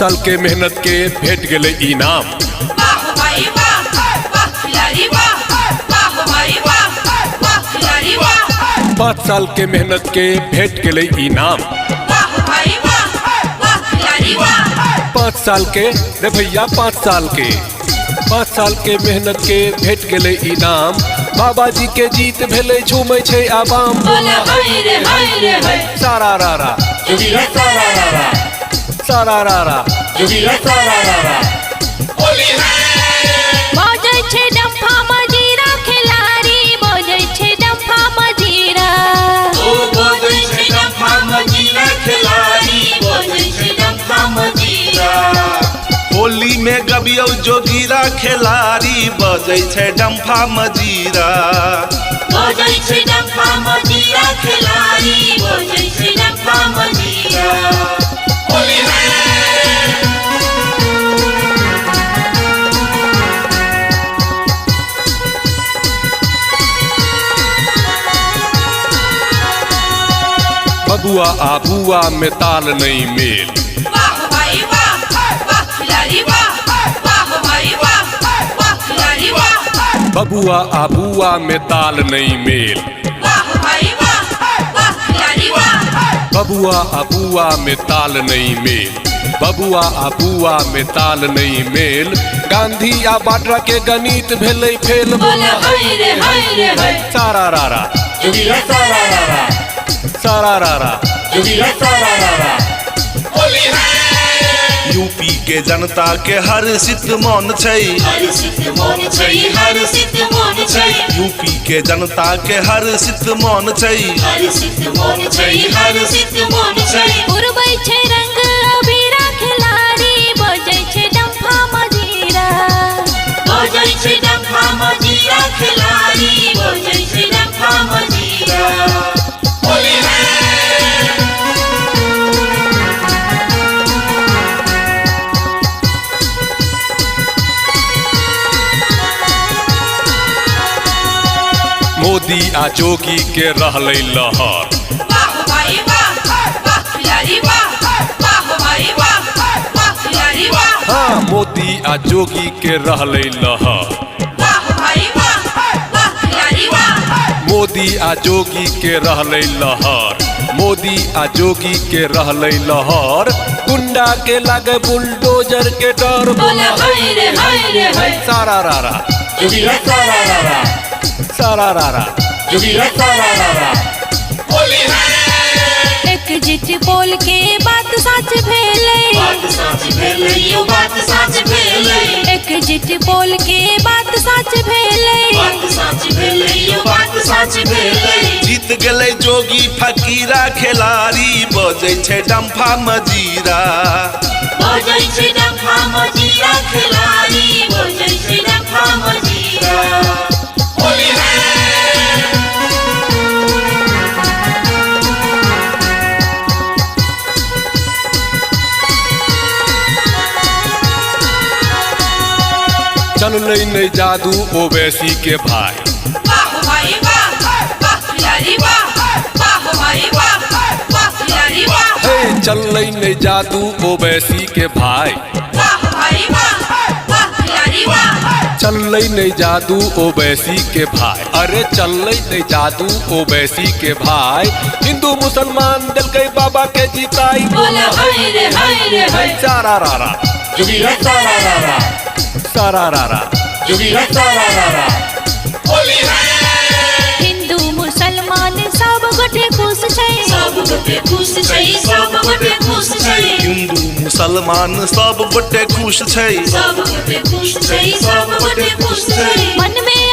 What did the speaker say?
साल के मेहनत के भेट गेलै इनाम। वाह भाई वाह, वाह खिलाड़ी वाह, वाह भाई वाह, वाह खिलाड़ी वाह। 5 साल के मेहनत के भेट गेलै इनाम। वाह भाई वाह, वाह खिलाड़ी वाह। 5 साल के रे भैया, 5 साल के, 5 साल के मेहनत के भेट गेलै इनाम। बाबा जी के जीत भेलै, झूमै छै आवाम। बोला हाय रे हाय रे हाय। सारा रारा जोगीरा सारा रारा, सारा रारा जोगीरा सारा रारा। होली है। बजै छै डम्फा मजीरा खिलाड़ी, बजै छै डम्फा मजीरा। ओ बजै छै डम्फा मजीरा खिलाड़ी, बजै छै डम्फा मजीरा। होली में गबियौ जोगीरा खेलाड़ी, बजै छै डम्फा मजीरा। बजै छै डम्फा मजीरा खिलाड़ी, बजै छै डम्फा मजीरा। होली है। बबुआ आ बुआ में ताल नहीं मेल। वाह भाई वाह, वाह खिलाड़ी वाह, वाह भाई वाह, वाह खिलाड़ी वाह। बबुआ आ बुआ में ताल नहीं मेल। वाह भाई वाह, वाह खिलाड़ी वाह। बबुआ आ बुआ में ताल नहीं मेल। बबुआ आ बुआ में ताल नहीं मेल। गांधी आ बाड्रा के गणित भेलै फेल। बोला हाय रे हाय रे हाय। सारा रारा जोगीरा सारा रारा, सारा रारा जोगीरा सारा रारा। होली है। यूपी के जनता के हर्षित मन छै, हर्षित मन छै, हर्षित मन छै। यूपी के जनता के हर्षित मन छै। हर्षित मन छै, हर्षित मन छै। उड़बै छै रंग अबीरा खिलाड़ी, बजै छै डम्फा मजीरा। बजै छै डम्फा मजीरा खिलाड़ी, बजै छै डम्फा मजीरा। होली है। मोदी आ जोगी के रहलै लहर। वाह भाई वाह, वाह खिलाड़ी वाह, वाह भाई वाह, वाह खिलाड़ी वाह। हाँ, मोदी आ जोगी के रहलै लहर। वाह भाई वाह, वाह खिलाड़ी वाह। मोदी आ जोगी के रहलै लहर। मोदी आ जोगी के रहलै लहर। गुंडा के लागे बुलडोजर के डर। बोला हाय रे हाय रे हाय। सारा रारा जोगीरा सारा रारा, सारा रारा जोगीरा सारा रारा। होली है। एक जिट बोल के बात सच भेलै। बात साच भेलै यो, बात साच भेलै। एक जिट बोल के बात सच भेलै। बात साच भेलै यो, बात साच भेलै। जीत गेलै जोगी फकीरा खेलाड़ी, बजै छै डम्फा मजीरा। बजै छै डम्फा मजीरा खिलाड़ी, बजै छै डम्फा मजीरा। होली है। चललै नहि जादू ओवैसी के भाई। वाह भाई वाह, वाह खिलाड़ी वाह, वाह भाई वाह, वाह खिलाड़ी वाह। हे, चललै नहि जादू ओवैसी के भाई। वाह भाई वाह, वाह खिलाड़ी वाह। चललै नहि जादू ओवैसी के भाई। अरे चललै नहि जादू ओवैसी के भाई। हिंदू मुसलमान देलकै बाबा के जीताई। बोला हाय रे हाय रे हाय। सारा रारा जोगीरा सारा रारा, सारा रारा जोगीरा सारा रारा। होली है। हिंदू मुसलमान सब गोटे खुश छै। सब गोटे खुश छै, सब गोटे खुश छै। हिंदू मुसलमान सब गोटे खुश छै। सब गोटे खुश छै, सब गोटे खुश छै। मन में